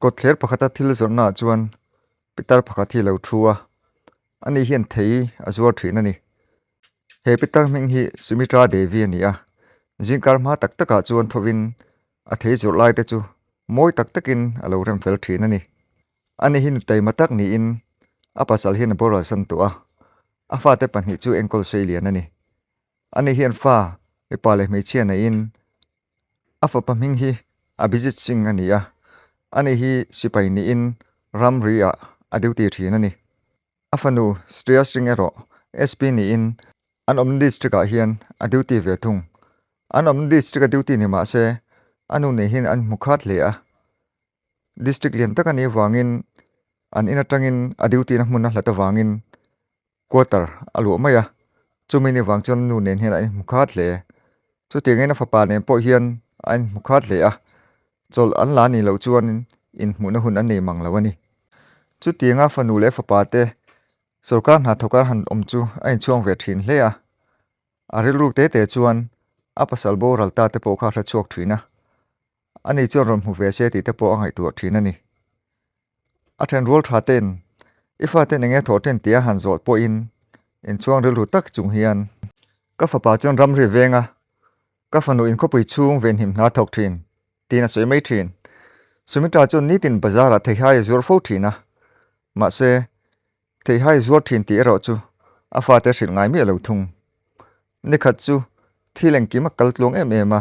Kawtthler pakhata thil zawrhnaah chuan pitar pakhat hi a lo thu a, ani hian thei a zuar thin a ni. He pitar hming hi Sumitra Devi a ni a, zingkar hma tak takah chuan thovin a thei zawrh lai te chu mawi tak takin a lo rem fel thin a ni. Ani hi nutaima tak niin a pasal hian a boral san tawh a, a fate pahnih chu enkawl sei lian a ni. Ani hian fa mipa leh hmeichhia neiin A fapa hming hi Abhijit Singh a ni a, ani hi sipai niin ramri ah a duty thin a ni. A fanu Shreya Singh erawh SP niin an awmna district ah hian a duty ve thung. An awmna district a duty ni mah se a nu nen hian an hmu khat hle a. District lian tak a nih avangin an in atangin a duty na hmun a hlat avangin quarter a luah mai a, chumi ni vang chuan nu nen hian a inhmu khat hle. Chutiangin a fapa nen pawh hian a inhmu khat hle a, chawlh an la nih loh chuan inhmuhna hun an nei mang lo a ni. Chutianga fanu leh fapa te sorkar hna thawk a han awm chu a inchhuang ve thin hle a, a rilru te te chuan a pasal boral ta te pawh kha a hre chhuak thin a, ani chuan rawn hmu ve se tih te pawh a ngaihtuah thin a ni. A then rual tha ten i faten enge thawh then tia han zawh pawhin inchhuang rilru tak chung hian ka fapa chuan ramri veng a, ka fanu inkhawpui chhung venhim hna thawk thin tiin a sawi mai thin. Sumitra chuan nitin bazar ah theihai a zuar fo thin a, mahse Theihai zuar thin tih erawh chu a fate hrilh ngai miah lo thung. Nikhat chu thil engkim a kal tluang em em a,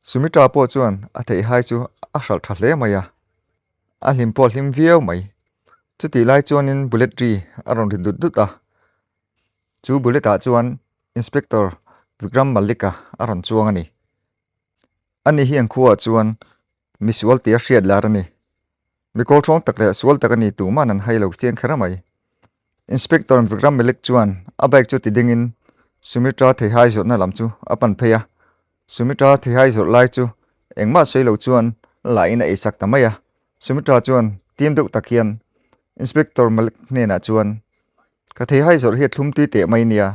Sumitra pawh chuan a theihai chu a hralh tha hle mai a, a hlim pawh a hlim viau mai. Chutih lai chuanin bullet ri a rawn ri dut dut a, chu bullet ah chuan Inspector Vikram Malik-a a rawn chuang a ni. Ani hi an khuaah chuan misual tih a hriat lar a ni. Mi kawl hrawng tak leh sual tak a ni tuman an hai lo chiang kher mai. Inspector Vikram Malik chuan a bike chu ti dingin Sumitra theihai zawrhna lam chu a pan phei a. Sumitra theihai zawrh lai chu engmah sawi lo chuan la in a eisak ta mai a. Sumitra chuan tim deuh tak hian Inspector Malik hnenah chuan, Ka theihai zawrh hi a thlum tui teh mai nia,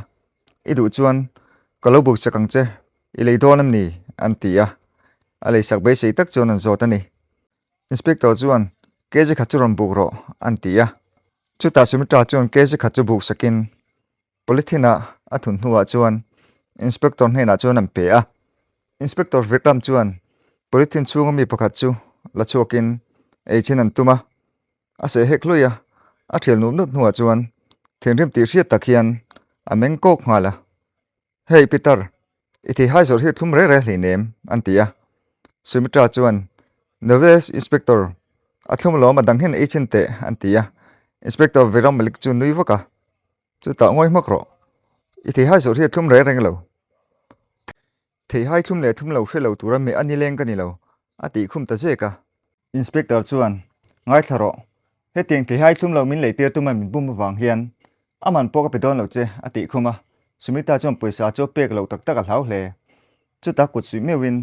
i duh chuan ka lo buk chak ang che, i lei dawn em ni? an ti a. A leisak beisei tak chuan an zawt a ni. Inspector chuan kg khat chu rawn buk rawh an ti a. Chutah Sumitra chuan kg khat chu buk sakin polythene ah a thun hnuah chuan Inspector hnenah chuan an pe a. Inspector Vikram chuan polythene chhunga mi pakhat chu la chhuakin ei chin an tum a. A seh hek hlui a, a thial nup nup hnuah chuan thinrim tih hriat tak hian a meng kawk nghal a. Hei Peter, i theihai zawrh hi thlum reng reng hleinem, an ti a. Sumitra chuan, Novelis Inspector, a thlum alawm a dang hian ei chhin teh, an ti a. Inspector Vikram Malik chu nui vak a, Chutah ngawi hmak rawh, i theihai zawrh hi a thlum reng reng lo. Theihai thlum leh thlum lo hre lo tura meh a nileng ka ni lo, a tih khum ta zek a. Inspector chuan, Ngaithla rawh, hetiang theihai thlum lo min leitir tuma min bum avang hian a man pawh ka pe dawn lo che, a tih khum a. Sumita chuan pawisa chu a pek loh tak tak a hlau hle. Chutah kut suih meuhin,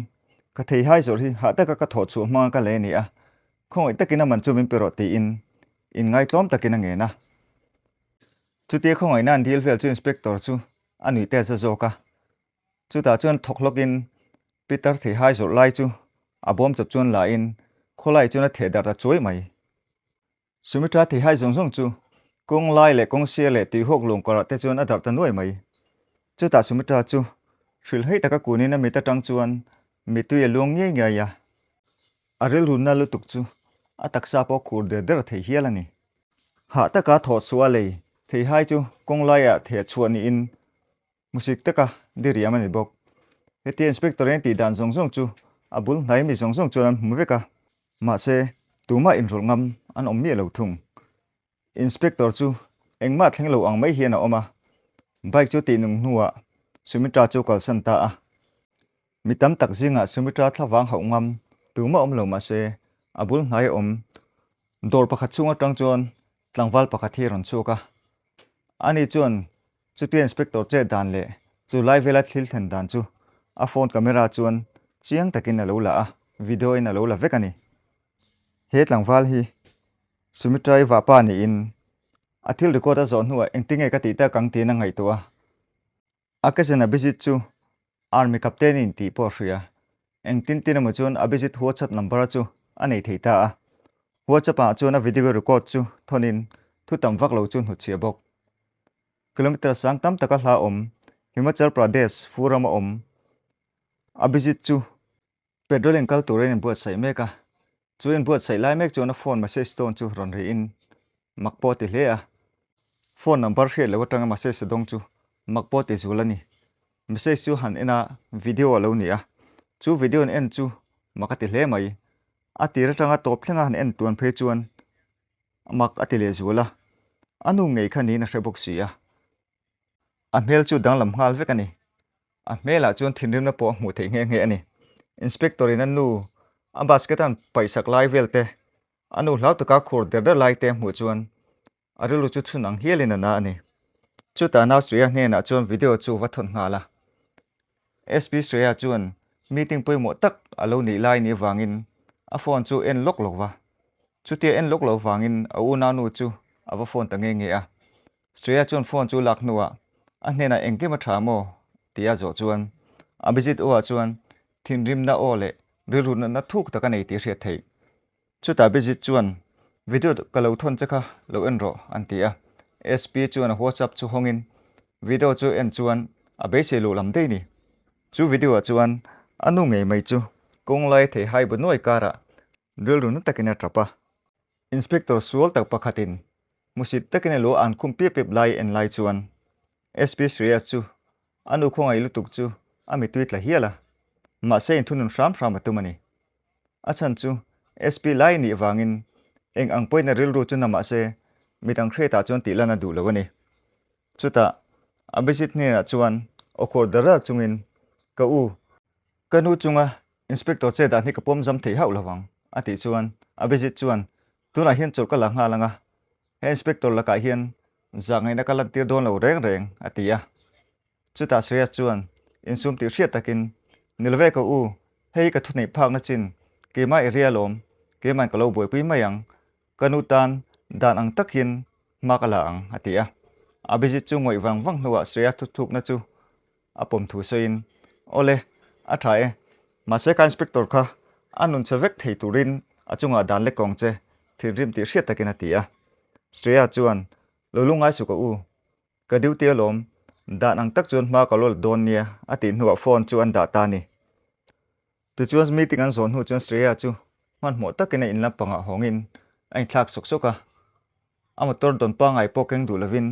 Ka theihai zawrh hi hah taka ka thawh chhuah hmanga ka lei a ni a, khawngaih takin a man chu min pe rawh tiin inngaihtlawm takin a ngen a. Chutia khawngaihna an dil vel chu Inspector chu a nuih tel za zawk a. Chutah chuan thawk hlawkin Peter theihai zawrh lai chu a bawm chawp chuan la in khawlai chuan a theh darh ta chuai mai. Sumitra theihai zawng zawng chu kawng lai leh kawng sia leh tuihawk lung kawrah te chuan a darh ta nuai mai. Chutah Sumitra chu hrilhhei taka kunin a mit atang chuan mittui a luang ngiai ngiai a. A rilrunna lutuk chu a taksa pawh khur der der thei hial a ni. Hah taka thawh chhuah a lei theihai chu kawng laiah theh chhuah niin Hmusik taka diriam a ni bawk. Hetia Inspector in tih dan zawng zawng chu a bul hnai mi zawng zawng chuan an hmu vek a, mahse tumah inrawlh ngam an awm miah lo thung. Inspector chu engmah thleng lo ang mai hian a awm a, bike chu tih nung hnuah Sumitra chu kalsan ta a. Mi tam tak zingah Sumitra thlavang hauh ngam tumah awm lo mahse a bul hnai a awm dawr pakhat chhung atang chuan tlangval pakhat hi a rawn chhuak a, ani chuan Chutia inspector chet dan leh chu lai vela thil thlen dan chu a phone camera chuan chiang takin a lo la a, video in a lo la vek a ni. He tlangval hi Sumitra-i vahpa niin a thil record a zawh hnuah engtinge ka tih tak ang tiin a ngaihtuah a. A cousin Abhijit chu Army captain in tih pawh a hria. Engtin tin emaw chuan Abhijit WhatsApp number chu a nei thei ta a. WhatsApp ah chuan a video record chu thawnin thu tam vak lo chu hnutchhiah bawk. Kilometre sang tam taka hla awm Himachal Pradesh fu rama awm Abhijit chu Patrolling kal turin inbuatsaih mek a, chu inbuatsaih lai mek chuan a phone message tone chu rawn ri in mak pawh a ti hle a. Phone number hriat loh atanga message a dawng chu mak pawh a ti zul a ni. Message chu han en a, video a lo ni a, chu video an en chu mak a ti hle mai. A tir atanga tawp thlenga han en tuan phei chuan mak a ti leh zual a, a nu ngei kha niin a hre bawk si a. A hmel chu danglam nghal vek a ni. A hmelah chuan thinrimna pawh a hmuh theih nghe nghe a ni. Inspector in a nu a basket a han paihsak lai vel te, a nu hlau taka khur der der lai te a hmuh chuan a rilru chu chhun ang hialin a na a ni. Chutah nau Shreya hnenah chuan video chu va thawn nghal a. SP Shreya chuan meeting pawimawh tak a lo nih lai nih vangin a phone chu en lawk lo va. Chutia en lawk loh vangin a unaunu chu a va phone ta nghe nghe a. Shreya chuan phone chu lak hnuah a hnenah engkim a tha maw tih a zawh chuan Abhijit aw ah chuan thinrimna aw leh rilru natna thuk tak a nei tih a hriat theih. Chutah Abhijit chuan video ka lo thawn che kha lo en rawh an ti a. SP chuan a WhatsApp chu hawngin video chu en chuan a beisei luh lam daih ni. Chu video ah chuan a nu ngei mai chu kawng lai thei hai bu nuai karah rilru na takin a tap a. Inspector sual tak pakhatin Hmusit takin a lu an khum piap piap lai en lai chuan SP Shreyas chu a nu khawngaih lutuk chu a mitui tla hial a, mahse inthunun hram hram a tum a ni. A chhan chu SP lai nih vangin eng ang pawhin a rilru chu na mahse midang hriatah chuan tih lan a duh lo a ni. Chutah Abhijit hnenah chuan aw khur dar dar chungin, Ka u, ka nu chunga Inspector che dan hi ka pawm zam thei hauh lo vang, a tih chuan Abhijit chuan, Tunah hian chawlh ka la nghal ang a, he inspector lakah hian zah ngaihna ka lantir dawn lo reng reng, a ti a. Chutah Shreyas chuan insum tih hriat takin, Ni lo ve ka u, hei hi ka thuneih phakna chin, keimah i ria lawm, keimahin ka lo buaipui mai ang, ka nu tan dan ang tak hian hma ka la ang, a ti a. Abhijit chu ngawih vang vang hnuah Shreyas thuthukna chu A pawm thu sawiin, Awle, a tha e. Mahse ka inspector kha a nun chhe vek thei turin a chungah dan lek kawng che thinrim tih hriat takin a ti a. Shreya chuan, Lo lungngai suh ka u. Ka duty alawm, dan ang tak chuan hma ka lo la dawn nia a tih hnuah phone chu an dah ta a ni. Tichuan meeting an zawh hnu chuan Shreya chu hmanhmawh takin a in lampangah hawngin a inthlak sawk sawk a. A motor dawn pangngai pawh keng duh lovin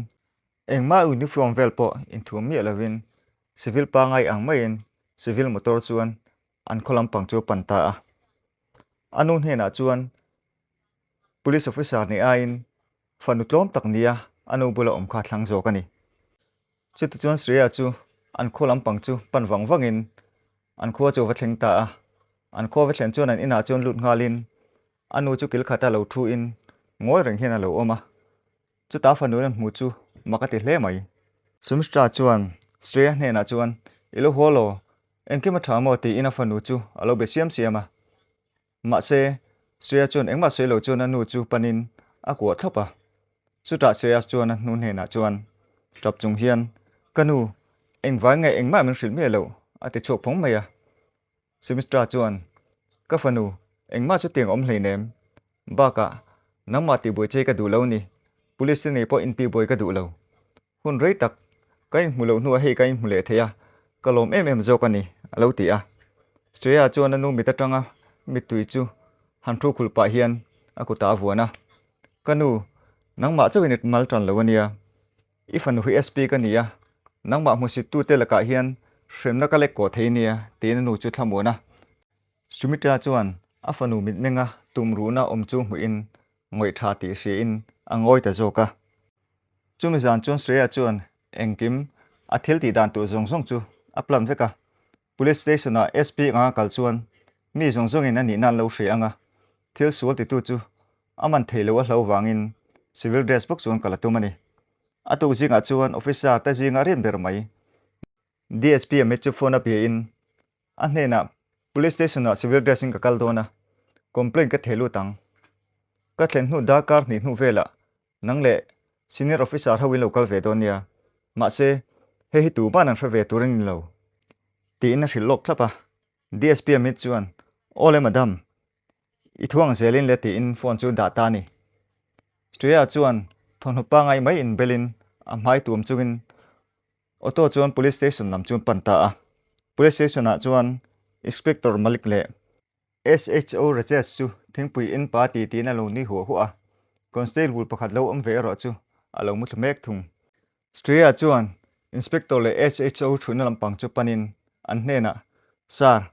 Engmah uniform vel pawh inthuam miah lovin civil pangai ang maiin civil motor chuan an khaw lampang chu a pan ta a. A nu hnenah chuan police officer nih aiin fanu tlawm tak nia a nu bula awm kha a thlang zawk a ni. Chutichuan Shreya chu an khaw lampang chu pan vang vangin an khua chu a va thleng ta a. An khua va thlen chuan an inah chuan lut nghalin a nu chu kil khata lo thuin ngawi reng hian a lo awm a. Chutah fanu an hmu chu mak a ti hle mai. Sumstra chuan Shreya hnenah chuan, I lo haw law, engkim a tha maw? tiin a fanu chu a lo be siam siam a. Mahse, Shreya chuan engmah sawi lo chuan a nu chu panin a kuah thlawp a. Chutah Shreya chuan a hnu hnenah chuan tap chung hian, Ka nu, engvai nge engmah min hrilh miah loh? a ti chhuak phawng mai a. Sumstra chuan, Ka fanu, engmah chu tiang awm hleinem. Bakah, nangmah tihbuai che ka duh lo ni. Police te nei pawh intihbuai ka duh lo. Hun rei tak, ka inhmu loh hnuah hei ka inhmu leh thei a, ka lawm em em zawk a ni, a lo ti a. Shreya chuan a nu mit atanga mittui chu han thu khulh pah hian a kutah a vuan a, Ka nu, nangmah chauhin i mal tan lo a nia. I fanu hi SP ka ni a, nangmah hmusittute lakah hian hremna ka lek kawh thei nia, tiin a nu chu thlamuan a. Sumitra chuan a fanu mitmenga tumruhna awm chu hmuhin ngawih tha tih hriain a ngawi ta zawk a. Chumi zan chuan Shreya chuan engkim a thil tih dan tur zawng zawng chu a plan vek a. Police station-ah SP anga kal chuan mi zawng zawngin a nihna an lo hria ang a, thil sual titu chu a man thei lo a hlo vangin civil dress bawk chuan kal a tum a ni. A tuk zingah chuan officer te zinga rin ber mai DSP Amit chu phone a piahin a hnenah Police station-ah civil dress-in ka kal dawn a, complaint ka thei lut ang. Ka thlen hnu darkar hnih hnu velah nang leh senior officer ho in lo kal ve dawn nia, mahse hei hi tuman an hre ve tur a ni lo tiin a hrilh lawk thlap a. DSP Amit chuan, Awle madam. I thuang zelin le tiin phone chu dah ta a ni. Shreya chuan thawmhnaw pangai mai inbelin a hmai tuam chungin auto chuan police station lam chu pan ta a. Police station ah chuan Inspector Malik leh SHO Rajesh chu thingpui in pa ti tiin a lo nui huah huah a. Constable pakhat lo awm ve erawh chu a lo mu thlu mek thung. Shreya chuan Inspector leh SHO thutna lampang chu panin an hnenah, Sir,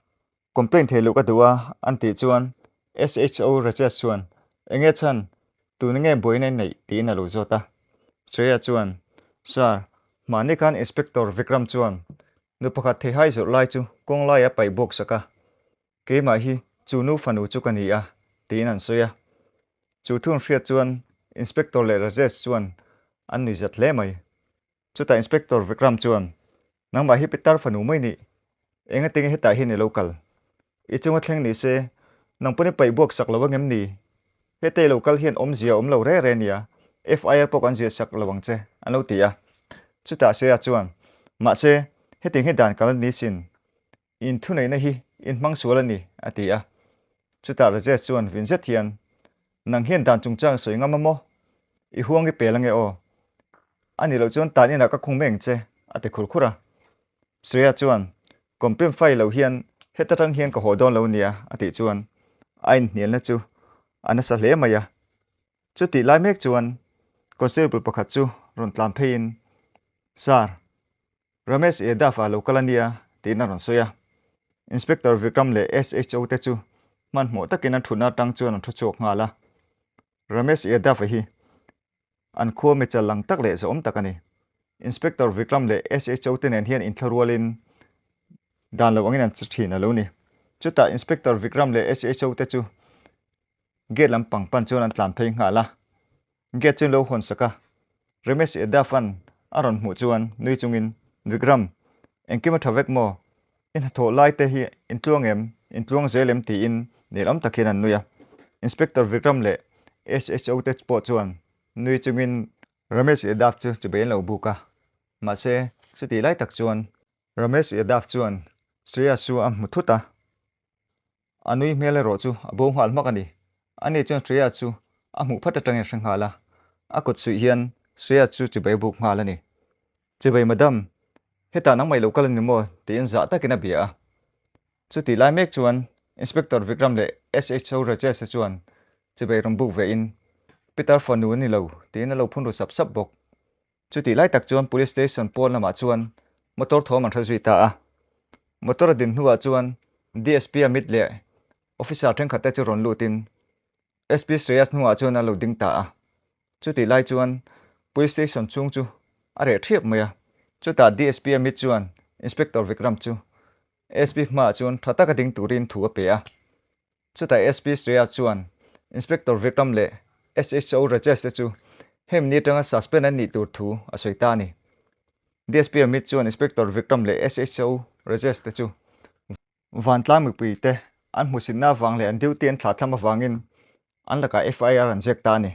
Complaint theih loh ka duh a, an tih chuan SHO Rajesh chuan, Enge chhan, tun nge buaina i neih? tiin a lo zawt a. Shreya chuan, Sir, hmahni khan Inspector Vikram chuan nu pakhat theihai zawrh lai chu kawng lai a paih bawk sak a, keimah hi chu nu fanu chu ka ni a, tiin an sawi a. Chu thun hriat chuan Inspector leh Rajesh chuan an nuihzat hle mai. Chutah Inspector Vikram chuan, Nangmah hi pitar fanu mai nih, engatinge hetah hian i lo kal? I chunga thleng ni se, nang pawn i paih buak sak lo angem ni? Heta i lo kal hian awmzia a awm lo re re nia, FIR pawh kan ziah sak lo ang che, an lo ti a. Chutah Shreya chuan, Mahse, hetiang hi dan kal ni sin, in thuneihna hi in hmang sual a ni, a ti a. Chutah Rajesh chuan vin zet hian, Nang hian dan chungchang sawi ngam a maw? I huang i pel ange aw. A nih loh chuan tan inah ka khung mai ang che, a ti khur khur a. Shreya chuan, Complaint file lo hian heta tang hian ka haw dawn lo nia, a tih chuan a inhnialna chu a nasa hle mai a. Chutih lai mek chuan constable pakhat chu rawn tlan pheiin, Sir, Ramesh Yadav a lo kal a nia, tiin a rawn sawi a. Inspector Vikram leh SHO te chu hmanhmawh takin an thutna atang chuan an thu chhuak nghal a. Ramesh Yadav-a hi an khua mi chal lang tak leh zahawm tak a ni. Inspector Vikram leh SHO te nen hian inthlarualin dan lo angin an che thin a lo ni. Chutah Inspector Vikram leh SHO te chu gate lampang pan chuan an tlan phei nghal a. Gate chu lo hawn sak a, Ramesh Yadav-a'n a rawn hmuh chuan nui chungin, Vikram, engkim a tha vek maw? I hnathawh lai te hi in tluang em? In tluang zel em? tiin nelawm tak hian an nui a. Inspector Vikram leh SHO te pawh chuan nui chungin Ramesh Yadav chu chubei an lo buk a. Mahse, chutih lai tak chuan Ramesh Yadav chuan Shreyas chu a hmu thut a. A nui hmel erawh chu a bo nghal hmak a ni. Ani chuan Shreya chu a hmuh phat atangin a hre nghal a, a kut suih hian Shreya chu chibai buk nghal a ni. Chibai madam, hetah nangmah i lo kal a ni maw? tiin zah takin a bia a. Chutih lai mek chuan Inspector Vikram leh SHO Rajesh te chuan chibai rawn buk ve in Peter fanu a ni lo tiin a lo phun ru sap sap bawk. Chutih lai tak chuan Police Station pawn lamah chuan motor thawm an hre zui ta a. Motor a din hnuah chuan DSP Amit leh officer thenkhat te chu rawn lutin SP Shreyas hnungah chuan a lo ding ta a. Chutih lai chuan Police Station chhung chu a reh thiap mai a. Chutah DSP Amit chuan Inspector Vikram chu SP hmaah chuan tha taka ding turin thu a pe a. Chutah SP Shreya chuan Inspector Vikram leh SHO Rajesh te chu hemi ni atanga suspend an nih tur thu a sawi ta a ni. DSP Amit chuan Inspector Vikram leh SHO Rajesh te chu vantlang mipui te an hmuhsitna avang leh an duty an thlahthlam avangin an lakah FIR an ziak ta a ni.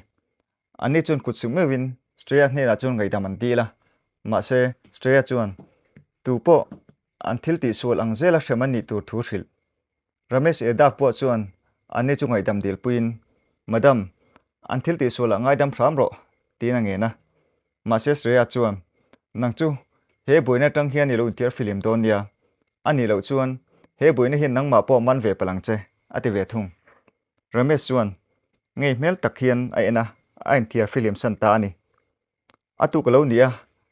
Anni chuan kut suk meuhin Shreya hnenah chuan ngaihdam an dil a, mahse Shreya chuan tu pawh an thil tihsual ang zela hrem an nih tur thu hrilh. Ramesh Yadav pawh chuan anni chu ngaihdam dilpuiin, Madam, an thil tihsualah ngaidam hram rawh, tiin a ngen a. Mahse Shreya chuan, Nang chu he buaina atang hian i lo inthiar fihlim dawn nia, a nih loh chuan he buaina hian nangmah pawh man ve palh ang che, a ti ve thung. Ramesh chuan ngei hmel tak hian a en a, a inthiar fihlim san ta a ni. A tuk a lo ni a,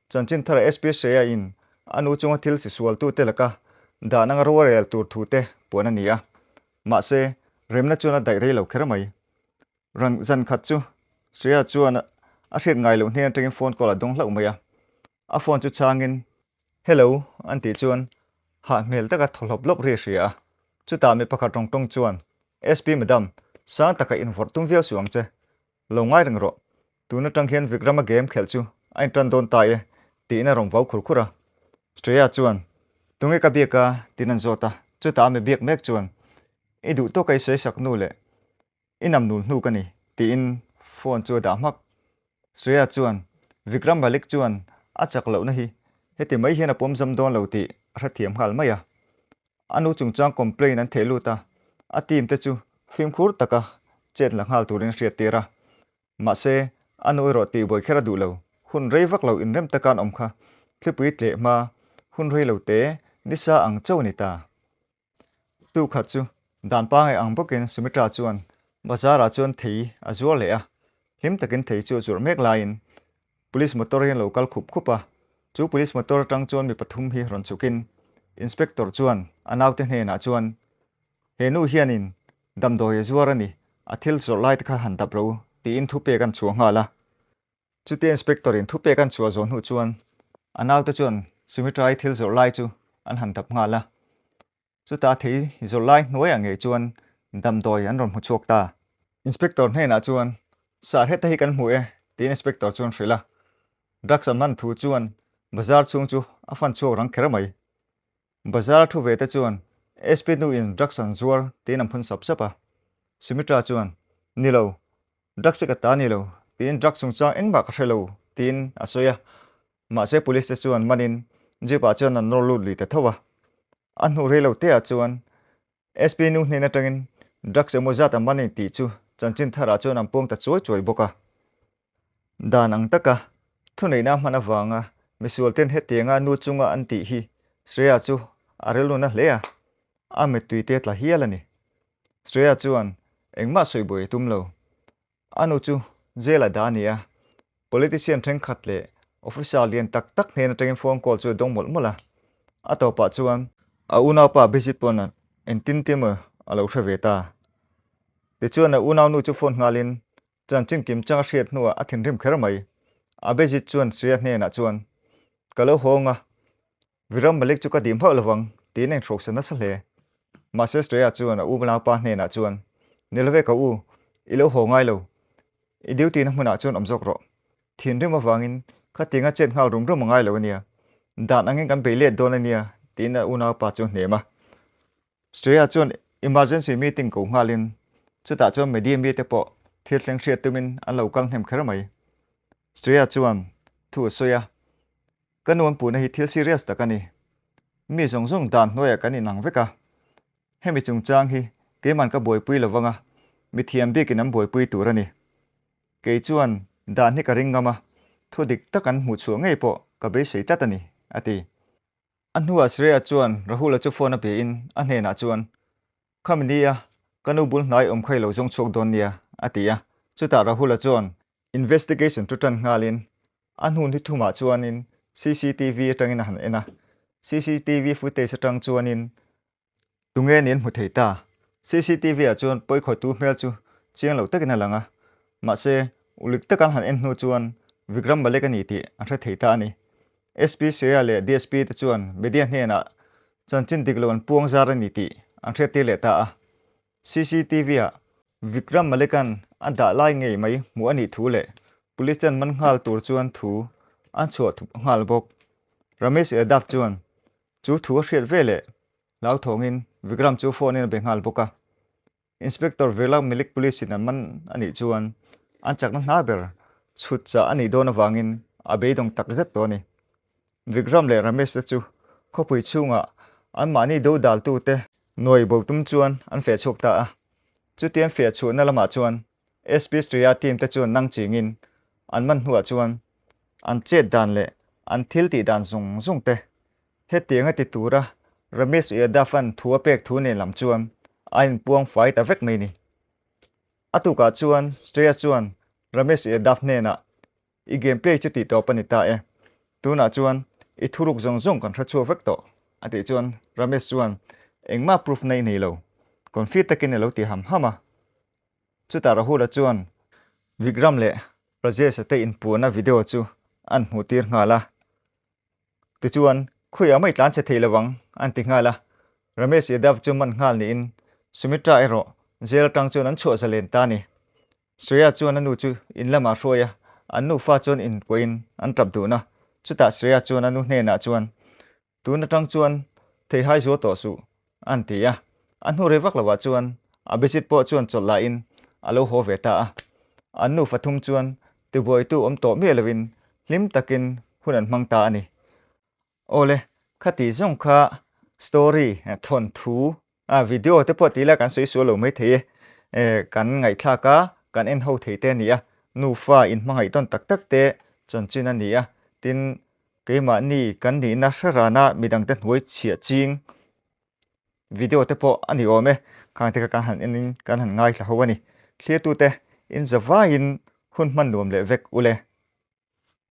chanchin thara SP Shreya in a nu chunga thil sisualtute laka dan anga ro a rel tur thu te puan a ni a. Mahse, remna chuan a daih rei lo kher mai. Rang zan khat chu Shreya chuan a hriat ngai loh hnen atangin phone call a dawng hlauh mai a. A phone chu changin, Hello, an tih chuan hah hmel taka thaw hlawp hlawp ri a hria a. Chutah mi pakhat rawng tawng chuan, SP Madam, sang taka invawrh tum viau suh ang che. Lo ngai reng rawh, tun atang hian Vikrama game khelh chu a intan dawn ta e, tiin a rawn vau khur khur a. Shreya chuan, Tunge ka biak a? tiin an zawt a, chutah a mi biak mek chuan, I duh tawk a i sawi sak nu leh i nam nul hnu ka ni, tiin phone chu a dah hmak. Shreya chuan, Vikram Malik chuan a chak lohna hi heti mai hian a pawm zam dawn lo tih a hrethiam nghal mai a. A nu chungchang complaint an theh lut a, a team te chu fimkhur taka chet la nghal turin a hriattir a. Mahse, a nu erawh tihbuai kher a duh lo. Hun rei vak lo inrem taka an awm kha thlipui tleh hma hun rei lo te nisa ang chauh a ni ta. Tu khat chu dan pangai ang bawkin Sumitra chuan bazar ah chuan thei a zuar leh a, hlim takin thei chu a zuarh mek laiin Police motor hi an lo kal khup khup a, chu police motor atang chuan mi pathum hi rawn chhukin Inspector chuan a naute hnenah chuan He nu hianin damdawi a zuar a ni, a thil zawrh lai te kha han dap ro tiin thupek an chhuah nghal a. Chutia Inspector in thupek an chhuah zawh hnu chuan a naute chuan Sumitra-i thil zawrh lai chu an han dap nghal a. Chutah thei zawrh lai hnuaiah ngei chuan damdawi an rawn hmu chhuak ta. Inspector hnenah chuan, Sir heta hi kan hmu e, tiin Inspector chuan hrilh a. Drugs an hman thu chuan bazar chhung chu a fan chhuak rang kher mai. Bazar thu ve te chuan SP nu in drugs an zuar tiin an phun sap sap a. Sumitra chuan, Ni lo, drugs hi ka ta ni lo, tiin drugs chungchang engmah ka hre lo, tiin a sawi a. Mahse police te chuan manin jeep ah chuan an nawr lut lui ta tho a. A hnu rei lo te ah chuan SP nu hnen atangin drugs emaw zat an man a ni tih chu chanchin thar ah chuan an puang ta chuai chuai bawk a. Dan ang taka thuneihna hman avanga misualten hetianga nu chunga an tih hi Shreya chu a rilruna hle a, a mittui te tla hial a ni. Shreya chuan engmah sawi buai a tum lo. A nu chu jail a dah a ni a, politician thenkhat leh officer lian tak tak hnen atangin phone call chu a dawng mawlh mawlh a. A tawpah chuan a unaupa Abhijit pawn engtin te emaw a lo hre ve ta. Tichuan a unaunu chu phone nghalin Chanchin kim chang a hriat hnuah a thinrim kher mai. Abhijit chuan Shreya hnenah chuan, Ka lo hawng a, Viram Malik chu ka dim hauh lovang, tiin a inhrawksa nasa hle. Mahse Shreya chuan a u naupa hnenah chuan, Ni love ka u, i lo haw ngai lo. I duty na hmunah chuan awm zawk rawh. Thinrim avangin khatianga chet nghal rum rum a ngai lo ania. Dan angin kan bei let dawn ania, tiin a unaupa chu a hnem a. Shreya chuan emergency meeting ko nghalin chutah chuan media mite pawh thil thleng hriat tumin an lo kal hnem kher mai. Shreya chuan thu a sawi a, Ka nuam puhna hi thil serious tak a ni. Mi zawng zawng dan hnuaiah kan inang vek a. Hemi chungchang hi keiman ka buaipui lo vang a, mithiam bikin an buaipui tur a ni. Kei chuan dan hi ka ring ngam a, thu dik tak an hmuh chhuah ngei pawh ka beisei tlat a ni, a ti. A hnuah Shreya chuan Rahul-a chu phone a pe in a hnenah chuan, Khami nia, ka nu bul hnai awm kha i lo zawng chhuak dawn nia, a ti a. Chutah Rahul-a chuan investigation chu tan nghalin a hnun hi thumah chuanin cctv atangin a han en a. Cctv footage atang chuanin Tunge nen hmu thei ta? Cctv ah chuan pawikhawtu hmel chu chiang lo takin a lang a, mahse ulik taka an han en hnu chuan Vikram Malik a ni tih an hre thei ta a ni. SP Shreya leh DSP te chuan media hnenah chanchin dik lo an puang zar a ni tih an hriattir leh ta a. Cctv ah Vikram Malik-a'n a dah lai ngei mai hmuh a nih thu leh police ten man nghal tur chuan thu an chhuah thup nghal bawk. Ramesh Yadav chuan Chu thu a hriat ve leh hlauthawngin Vikram chu phone in a be nghal bawk a. Inspector Virlak Milik Police in an man a nih chuan an chakna hna ber chhut chah a nih dawn avangin a beidawng tak zet tawh a ni. Vikram leh Ramesh te chu khawpui chhungah anmahni dodaltute nuai bo tum chuan an feh chhuak ta a. Chuti an feh chhuahna lamah chuan SP Shreya team te chuan nang chingin an man hnuah chuan an chet dan leh an thil tih dan zawng zawng te hetiang a ti tura Ramesh Yadav-a'n thu a pek thu nen lam chuan a inpuang fai ta vek mai ni. A tukah chuan Shreya chuan Ramesh Yadav hnenah I game play chu tih tawp a ni ta e, tunah chuan i thuruk zawng zawng kan hre chhuak vek tawh a tih chuan Ramesh chuan engmah proof na i nei lo, confi takin a lo ti ham ham a. Chutah Rahul-a chuan Vikram leh Rajesh-a te inpuahna video chu an hmuh tir nghal a. Tichuan, Khawiah mai tlan che thei lo ang, an ti nghal a. Ramesh Yadav chu man nghal niin Sumitra erawh jail atang chuan an chhuah zalen ta a ni. Shreya chuan a nu chu in lamah hruai a, an nufa chuan inkuahin an tap dun a. Chutah Shreya chuan a nu hnenah chuan, Tun atang chuan theihai zual tawh suh, an ti a. A hnu rei vak lovah chuan Abhijit pawh chuan chawlh lahin a lo haw ve ta a. An nufa thum chuan tibuaitu awm tawh miah lovin hlim takin hun an hmang ta a ni. Awle, khati zawng kha story, thawnthu, video te pawh ti ila kan sawi sual lo mai thei e. Kan ngaihthlak a, kan en ho thei te a ni a, nufa inhmangaih tawn tak tak te chanchin a ni a, tin keimahni kan nihna hre rana midangte hnuai chhiah ching video te pawh a ni awm e, khang te kha kan han enin kan han ngaithla ho a ni. Thlirtute in zavaiin hun hman nuam leh vek ule.